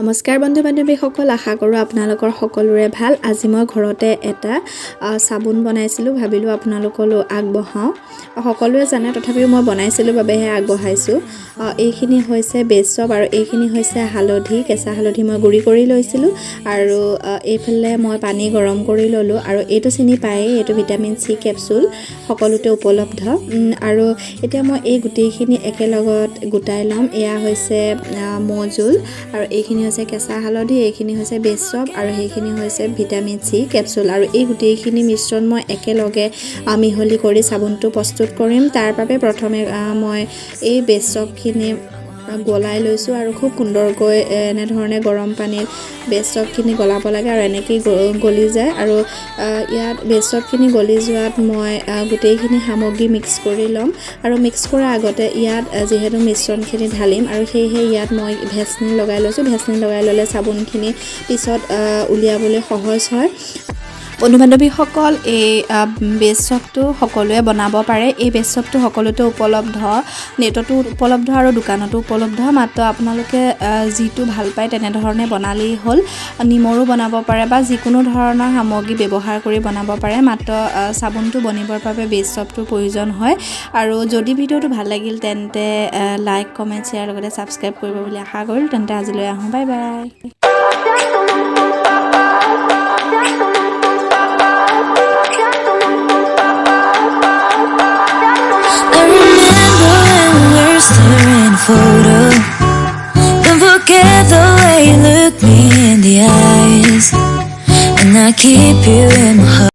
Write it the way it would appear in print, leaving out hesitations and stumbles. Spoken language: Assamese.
নমস্কাৰ বন্ধু বান্ধৱীসকল, আশা কৰোঁ আপোনালোকৰ সকলোৰে ভাল। আজি মই ঘৰতে এটা চাবোন বনাইছিলোঁ, ভাবিলোঁ আপোনালোকলৈও আগবঢ়াওঁ। সকলোৱে জানে, তথাপিও মই বনাইছিলোঁ বাবেহে আগবঢ়াইছোঁ। এইখিনি হৈছে বেচব আৰু এইখিনি হৈছে হালধি, কেঁচা হালধি মই গুড়ি কৰি লৈছিলোঁ। আৰু এইফালে মই পানী গৰম কৰি ল'লোঁ। আৰু এইটো চিনি পায়েই, এইটো ভিটামিন চি কেপচুল, সকলোতে উপলব্ধ। আৰু এতিয়া মই এই গোটেইখিনি একেলগত গোটাই ল'ম। এয়া হৈছে মৌজোল আৰু এইখিনি হৈছে কেঁচা হালধি, এইখিনি হৈছে বেচব আৰু সেইখিনি হৈছে ভিটামিন চি কেপচুল। আৰু এই গোটেইখিনি মিশ্ৰণ মই একেলগে মিহলি কৰি চাবোনটো প্ৰস্তুত কৰিম। তাৰ বাবে প্ৰথমে মই এই বেচবখিনি গলাই লৈছোঁ আৰু খুব সুন্দৰকৈ এনেধৰণে গৰম পানীত বেচবখিনি গলাব লাগে আৰু এনেকেই গলি যায়। আৰু ইয়াত বেচবখিনি গলি যোৱাত মই গোটেইখিনি সামগ্ৰী মিক্স কৰি ল'ম। আৰু মিক্স কৰাৰ আগতে ইয়াত যিহেতু মিশ্ৰণখিনি ঢালিম আৰু সেয়েহে ইয়াত মই ভেচলিন লগাই লৈছোঁ। ভেচলিন লগাই ল'লে চাবোনখিনি পিছত উলিয়াবলৈ সহজ হয়। বন্ধু বান্ধৱীসকল, এই বেচবটো সকলোৱে বনাব পাৰে। এই বেচবটো সকলোতে উপলব্ধ, নেটতো উপলব্ধ আৰু দোকানতো উপলব্ধ। মাত্ৰ আপোনালোকে যিটো ভাল পায় তেনেধৰণে বনালেই হ'ল। নিমৰো বনাব পাৰে বা যিকোনো ধৰণৰ সামগ্ৰী ব্যৱহাৰ কৰি বনাব পাৰে। মাত্ৰ চাবোনটো বনিবৰ বাবে বেচবটোৰ প্ৰয়োজন হয়। আৰু যদি ভিডিঅ'টো ভাল লাগিল, তেন্তে লাইক, কমেণ্ট, শ্বেয়াৰ লগতে ছাবস্ক্ৰাইব কৰিব বুলি আশা কৰিলোঁ। তেন্তে আজিলৈ আহোঁ, bye bye. I remember when we were staring at a photo. Don't forget the way you look me in the eyes. And I keep you in my